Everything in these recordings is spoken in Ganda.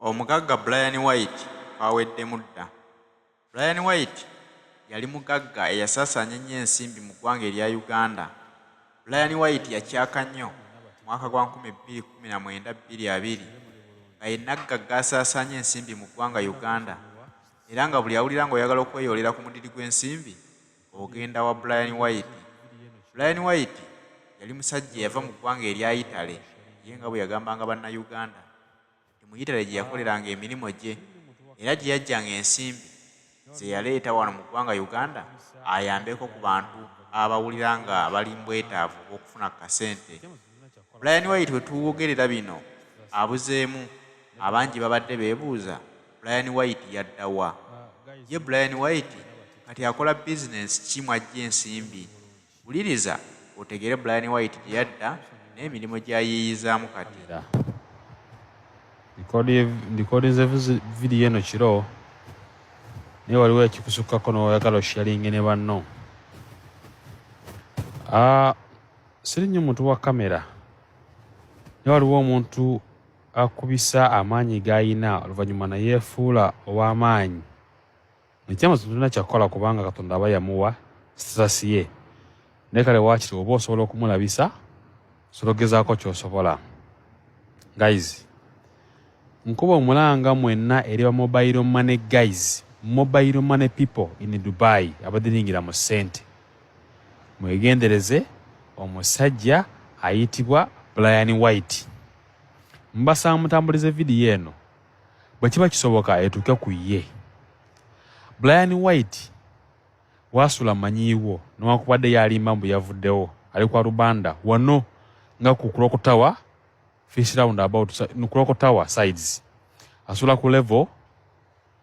Omugagga Bryan White kaweddemu dda. Bryan White yali mugagga eyasaasaanya ennyo ensimbi mu ggwanga erya Uganda. Bryan White yacaaka nnyo mu mwaka gwa 2019 2020 nga ye naggagga asaasaanya ensimbi mu ggwanga Uganda era nga buli awulira ng'oyagala okweyoolera ku mudidi gw'ensimbi ogenda wa Bryan White. Bryan White yali musajja eyava mu ggwanga erya Yitale ye nga bwe yagambanga Bannayuganda nti mu Yitale gye yakoleranga emirimu gye era gye yaggyanga ensimbi ze yaleeta wano mu ggwanga Uganda ayambeko ku bantu abawulira nga bali mu bwetaavu obw'okufuna ku kasente. Bryan White we tuwogerera bino abuzeemu abangi babadde beebuuza Bryan White yadda wa? Ye Bryan White kati akola bizinensi ki mw'aggya ensimbi? Wuliriza otegeere Bryan White gye yadda n'emirimu gy'ayiiyizaamu kati. Ndikodinze vidiyo eno kiro naye waliwo ekikusukkako n'oyagala osharinge ne banno. Ah, siri nnyo muntu wa kamera naye waliwo omuntu akubisa amaanyi g'ayina oluvannyuma ne yeefuula ow'amaanyi. Ekyamazima tulina kyakukola kubanga Katonda aba yamuwa status ye naye kale waakiri oba osobola okumulabisa osobola okugezaako ky'osobola. Guys, nkuba omulanga mwenna eri ba mobile money guys, mobile money people in Dubai abadiringira mu ssente. Mwegendereze omusajja ayitibwa Bryan White. Mbasaba mutambulize vidiyo eno bwe kiba kisoboka etuuke ku ye. Bryan White waasula manyiiwo newankubadde yalimba mbu yavuddewo ali kwa Rubanda wano nga ku Clock Tower fish round about Clock Tower sides asula ku level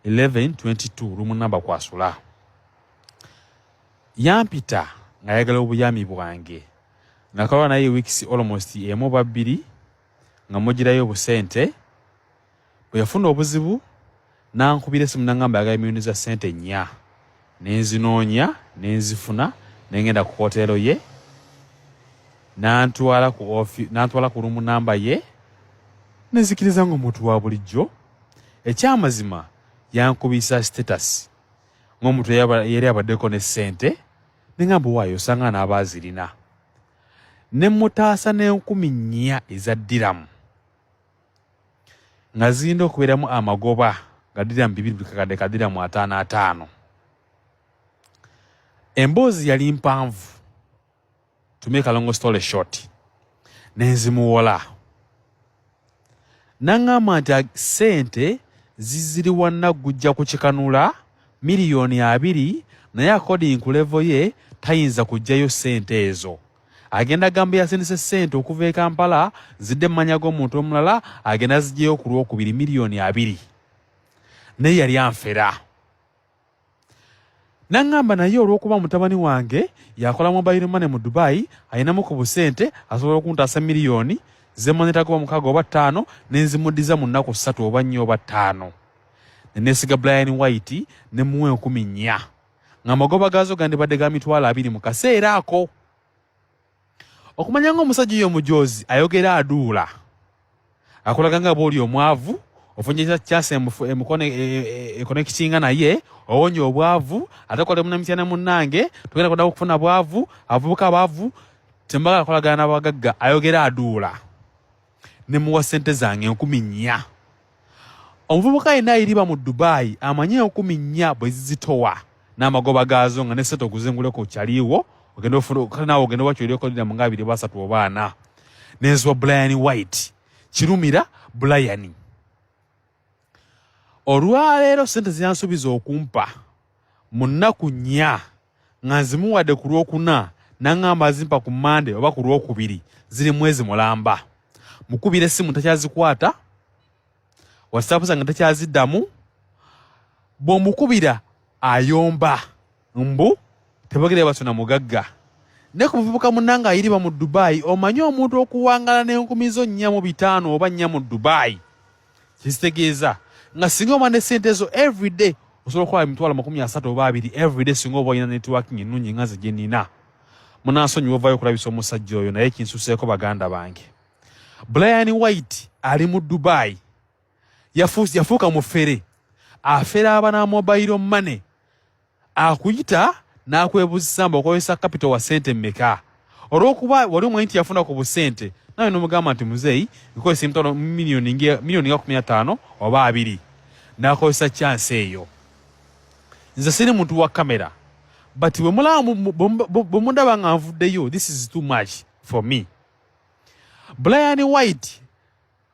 1122 room number kwasula. Yampita ng'ayagala obuyambi bwange nakola naye weeks almost emu oba bbiri nga mugirayo obusente. Bwe yafuna obuzibu n'ankubira essimu n'angamba ayagala miliyoni za ssente nnya ne nzinoonya ne nzifuna ne ngenda ku hoteero ye n'antwala ku ofi n'antwala ku ruumu namba ye ne nzikiriza ng'omuntu wa bulijjo. Ekyamazima yankubisa status ng'omuntu eyali abaddeko ne ssente ne ngamba owaaye osanga n'aba azirina ne mmutaasa n'enkumi nnya eza diramu. Nga zirina okubeeramu amagoba nga diramu bibiri buli kakadde ka diramu ataano ataano. Emboozi yali mpanvu, to make a long story short, ne nzimuwola. N'aŋŋamba nti ssente ziziri wa Naggujja ku kikanula miliyoni abiri naye according ku level ye tayinza kuggyayo ssente ezo. Agenda agamba yasindise ssente okuva e Kampala zidde mu manya g'omuntu omulala agenda azigyeyo ku Lwokubiri miliyoni abiri. Naye yali anfera. N'aŋŋamba naye olw'okuba mutabani wange yakola mobile money mu Dubai alinamu ku busente asobola okuntaasa miliyoni ze mmanetaga oba mukaaga oba ttaano ne nzimuddiza mu nnaku ssatu oba nnya oba ttaano. Ne neesiga Bryan White ne mmuwa enkumi nnya. Ng'amagoba gaazo gandibadde ga mitwalo abiri mu kaseera ako. Okumanya ng'omusajja oyo omujoozi ayogera aduula, akulaga nga bw'oli omwavu, ofunye chance emukono ekonekitinga naye owonye obwavu, ate kole munamityana munnange tugenda kuddamu okufuna bwavu, abavubuka abaavu tembagala kolagana n'abagagga, ayogera aduula. Ne muwa ssente zange enkumi nnya. Omuvubuka yenna ayiriba mu Dubai amanyi enkumi nnya bwe zizitowa n'amagoba gaazo nga ne ssente oguzengule ku kyaliwo ogenda ofuna kale naawe ogenda wakyo olyeko diramu nga abiri oba asatu oba ana. Nenziwa Bryan White Kirumira Bryan. Olwaleero ssente ze yansuubiza okumpa mu nnaku nnya nga nzimuwadde ku Lwokuna n'aŋŋamba azimpa ku Mmande oba ku Lwokubiri ziri mwezi mulamba. Mukubira essimu takyazikwata, WhatsApp zange takyaziddamu, bw'omukubira ayomba mbu tebogera batyo na mugagga. Ne ku muvubuka munnange ayiriba mu Dubai, omanyi omuntu okuwangala n'enkumi zo nnya mu bitaano oba nnya mu Dubai kizitegeeza nga singa oba ne ssente zo everyday osobola okukola emitwalo makumi asatu oba abiri everyday singa oba olina networking ennungi nga nze gye nnina. Munansonyiwa ovaayo okulabisa omusajja oyo naye kinsuseeko baganda bange. Bryan White ali mu Dubai. Yafuuka mufere, afera abana mobile money. Akuyita n'akwebuzisa mbu okozesa capital wa sente mmeka. Olw'okuba wali omanyi nti yafuna ku busente, nawe n'omugamba nti, "Muzeeyi, nkozesa emitwalo miliyoni nga 15 oba 20." N'akozesa chance eyo. Nze siri muntu wa kamera, but bwe mulaba bwe mundaba nga nvuddeyo, this is too much for me. Brian White,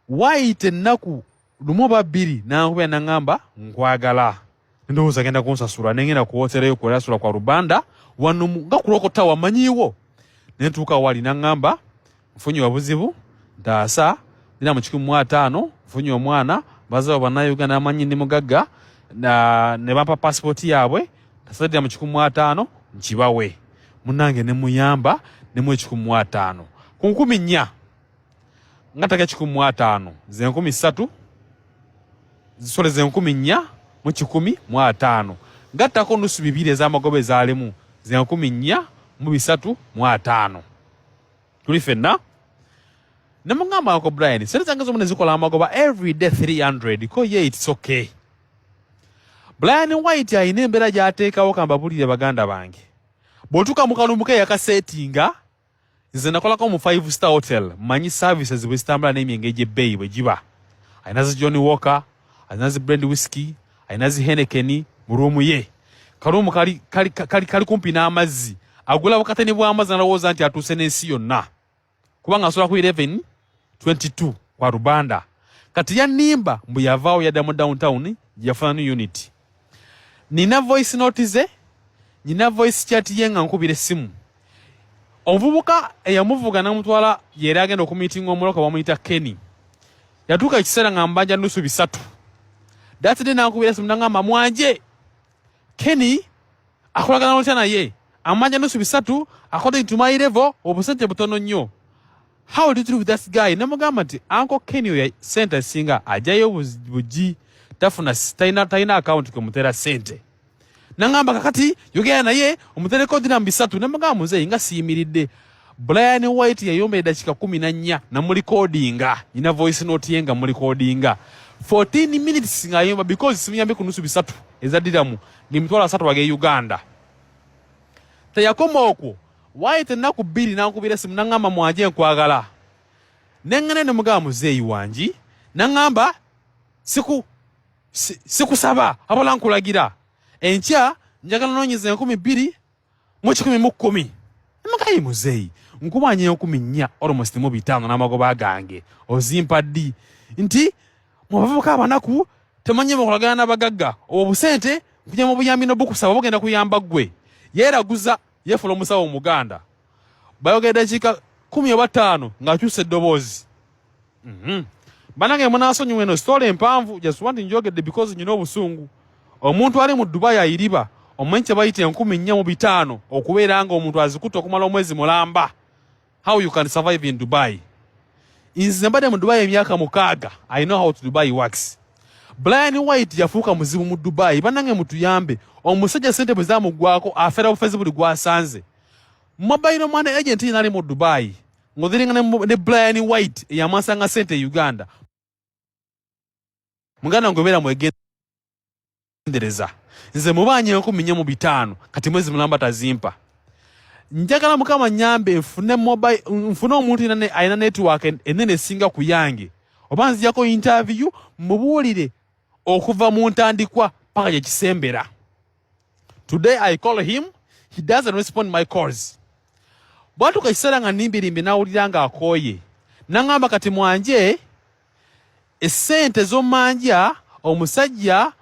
White, ennaku lumu oba bbiri nankubira, naŋŋamba, "Nkwagala." Ndowooza agenda kunsasula. Nengenda ku wotero kwerasula kwa Rubanda wano nga kulokota wamanyiiwo. Nentuuka wali, naŋŋamba, "Nfunye obuzibu, ntaasa, nina mu 150, nfunye omwana, bazawo Bannayuganda amanyi ndi mugagga ne bampa pasipooti yaabwe, tasaddira mu 150 nkibawe." Munnange, ne muyamba nemu 150 ku 4,000, nga taka 150 ze 3,000, zisole ze 4,150, gattako nusu bibiri ez'amagoba ezaalimu, ze 4,350. Tuli ffenna. Ne mugamba, "Uncle Brian, sente zange zomu ne zikola amagoba everyday 300." Ko ye, "It's okay." Brian White alina embeera gy'ateekawo. Kambabulire, baganda bange, bw'otuuka mu kalumbu ke yakaseetinga. Nze nakolako mu five star hotel, manyi services bwe zitambula n'emyenge egy'ebbeeyi bwe giba. Alina zi Johnnie Walker, alina zi blend whisky, alina zi Heineken mu room ye. Ka room kali, kali, kali, kali kumpi n'amazzi. Agula bukateni bw'amazzi, nalowooza nti atuuse n'ensi yonna, kubanga asobola ku 11 22 kwa Rubanda. Kati yannimba mbu yavaawo, yadda mu downtown gyeyafuna new unit. Nina voice note ze, nina voice chat ye nga nkubira essimu. Omuvubuka eyamuvuga namutwala yera agenda okumiitinga omuloka bamuyita Kenny. Yatuuka ekiseera nga mbanja nusu bisatu. That day nankubira essimu, nangamba, "Mwanje, Kenny akolagana otya naye? Amanja nusu bisatu, according to my level obusente butono nnyo. How did you do with that guy?" Namugamba nti, "Uncle Kenny oyo sente esinga ajjayo bugi, tafuna, talina account kwemuteera sente." Nangamba, "Kakati yogera naye omutereko diramu 300." Namugamba, "Muzeeyi, nga siyimiridde." Brian White yayombera eddakiika 14 namulikodinga. Nyina voice note ye nga mulikodinga 14 minutes ng'ayomba because simuyambe ku nusu bisatu eza diramu, ng'emitwalo 30 ag'e Uganda. Teyakoma okwo. White ennaku 2 nankubira esimu, naŋŋamba, "Mwanje, nkwagala." Neŋŋenda ne mugamba, "Muzeeyi wangi." Naŋŋamba, "Sikusaba, abala nkulagira, enkya njagala noonyeza 2,110." Mugayi, "Muzeeyi, nkubanya 4,000 almost mu bitaano n'amagoba gange, ozimpa ddi?" Nti, "Mu bavubuka abanaku temanyi mukolagana n'abagagga, obwo busente nkunya mu buyambi n'obukusaba bugenda kuyamba ggwe." Yeeraguza, yeefula omusawo Omuganda. Bayogera dakiika 15 ng'akyusa eddoboozi. Banange, munaasonyiwa eno story empanvu, just want njogedde because nyina obusungu. Omuntu ali mu Dubai ayiriba omanyi kye bayita 4,500 okubeera nga omuntu azikutte okumala omwezi mulamba, how you can survive in Dubai? Nze mbadde mu Dubai emyaka 6, I know how to Dubai works. Brian White yafuuka muzibu mu Dubai. Bannange, mutuyambe. Omusajja sente bwe zamuggwako afera bufezi buli gwasanze. Mobile money agent yina ali mu Dubai ng'oziringa ne Brian White eyamansanga sente e Uganda. Muganda wange, obeera mwegendereza. Nze mubanja 4,500, kati mwezi mulamba tazimpa. Njagala Mukama nyambe nfune mobile, nfune omuntu alina network enene esinga ku yange, oba nzijako interview mubuulire okuva mu ntandikwa paka gye kisembera. Today I call him, he doesn't respond my calls. Bwatuuka ekiseera nga nimbirimbi, nawulira nga akooye, naŋŋamba, "Kati mwanje, essente z'ommanja omusajja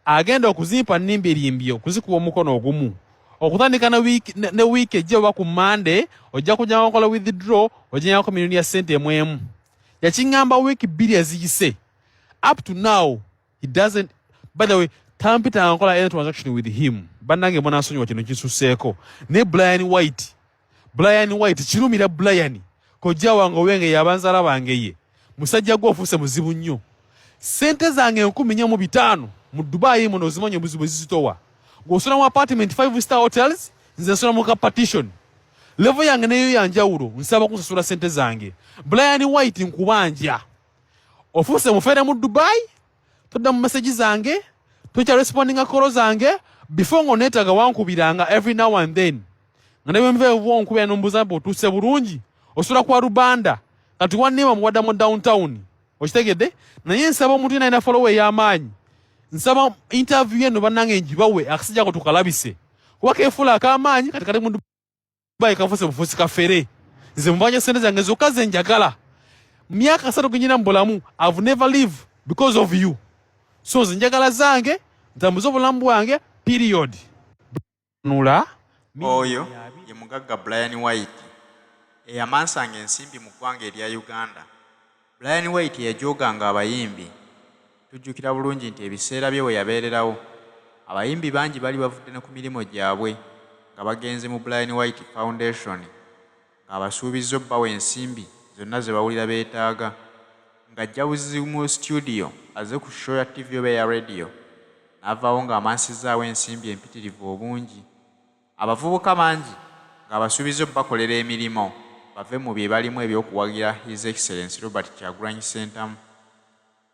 agenda okuzimpa nimbirimbye okuzikuba omukono ogumu okutandika ne wiiki ejja oba ku Mande ojja kujja nkola withdraw, ojjanyako miliyoni ya sente emu emu." Yakiŋŋamba wiiki 2 eziyise. Up to now he doesn't. By the way, tampita nkola any transaction with him. Bannange, munansonyiwa, kino kisuseeko. Ne Brian White, Brian White kirumira. Brian, kojja wange owenge yabanzala bange, ye musajja gwe ofuuse muzibu nnyo. Sente zange 4,500 mu Dubai muno ozimanyi obuzibu ezizitowa. Ng'osula mu apartment, five star hotels, nze nsula mu ka partition. Level yange neyo yanjawulo. Nsaba kunsasula sente zange. Brian White, nkubanja, ofuuse mufere mu Dubai. Todda mu message zange, tokya respondinga call zange. Before ng'oneetaaga wankubiranga every now and then, nga ne bwenva ewuwo onkubira nombuuza mbu otuuse bulungi, osula kwa Rubanda, kati wanneema muwadda mu downtown, okitegedde? Naye nsaba omuntu yena alina follow ey'amaanyi, nsaba interview eno bannange ngibawe, akasajja ako tukalabise, kuba keefuula ak'amaanyi. Kati kali mu Dubai, kafuuse bufuusi kafere. Nze mubanja sente zange zokka ze njagala. Myaka 30 genyina mu bulamu, I've never live because of you, so nze njagala zange, ntambuze obulamu bwange, period. Nula. Oyo ye mugagga Bryan White eyamansanga ensimbi mu ggwanga erya Uganda. Bryan White yajooganga abayimbi. Tujjukira bulungi nti ebiseera bye we yabeererawo, abayimbi bangi bali bavudde ne ku mirimu gyabwe nga bagenze mu Bryan White Foundation ng'abasuubizza obbawa ensimbi zonna ze bawulira beetaaga. Ng'ajja buzizi mu situdiyo azze ku show ya ttivi oba eya rediyo n'avaawo ng'amansizzaawo ensimbi empitirivu obungi. Abavubuka bangi ng'abasuubizza obbakolera emirimu bave mu bye balimu eby'okuwagira His Excellency Robert Kyagulanyi Ssentamu.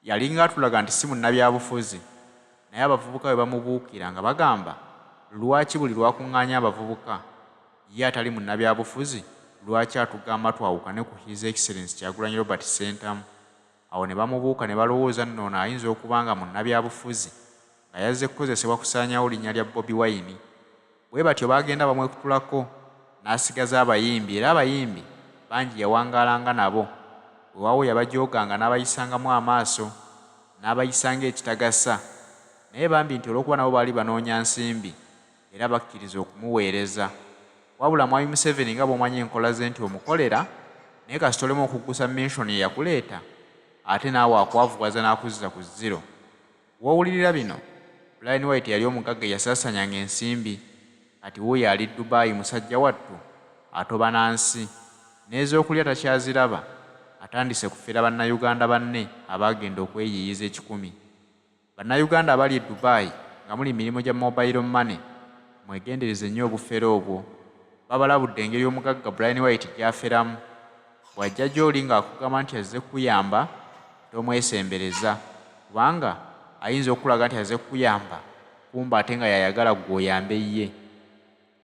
Yalinga atulaga nti si munnabyabufuzi, naye abavubuka bwe bamubuukira nga bagamba lwaki buli lw'akungaanya abavubuka, ye atali munnabyabufuzi lwaki atugamba twawukane ku His Excellency Kyagulanyi Robert Ssentamu. Awo ne bamubuuka ne balowooza nno ono ayinza okuba nga munnabyabufuzi nga yazze kukozesebwa kusaanyaawo linnya lya Bobi Wine. Bwe batyo baagenda bamwekutulako n'asigaza abayimbi era abayimbi bangi yawangaalanga nabo, weewaawo yabajooganga n'abayisangamu amaaso n'abayisa ng'ekitagasa naye bambi nti olw'okuba nabo baali banoonya nsimbi era bakkiriza okumuweereza. Wabula Mwami Museveni nga bw'omanyi enkola ze nti omukolera naye kasita olemwa okuggusa minshoni eyakuleeta ate naawe akwavuwaza n'akuzza ku zero. W'owulirira bino, Bryan White eyali omugagga eyasaasaanyanga ensimbi kati wuuyo ali Dubai musajja wattu atoba na nsi. N'ez'okulya takyaziraba, atandise kufera Bannayuganda banne abaagenda okweyiiyiza ekikumi. Bannayuganda abali e Dubai nga muli mirimu gya mobile money mwegendereze nnyo obufere obwo. Babalabudde engeri omugagga Bryan White gy'aferamu. Bw'ajja gy'oli ng'akugamba nti azze kukuyamba tomwesembereza kubanga ayinza okukulaga nti azze kukuyamba kumbe ate nga y'ayagala ggwe oyambe ye.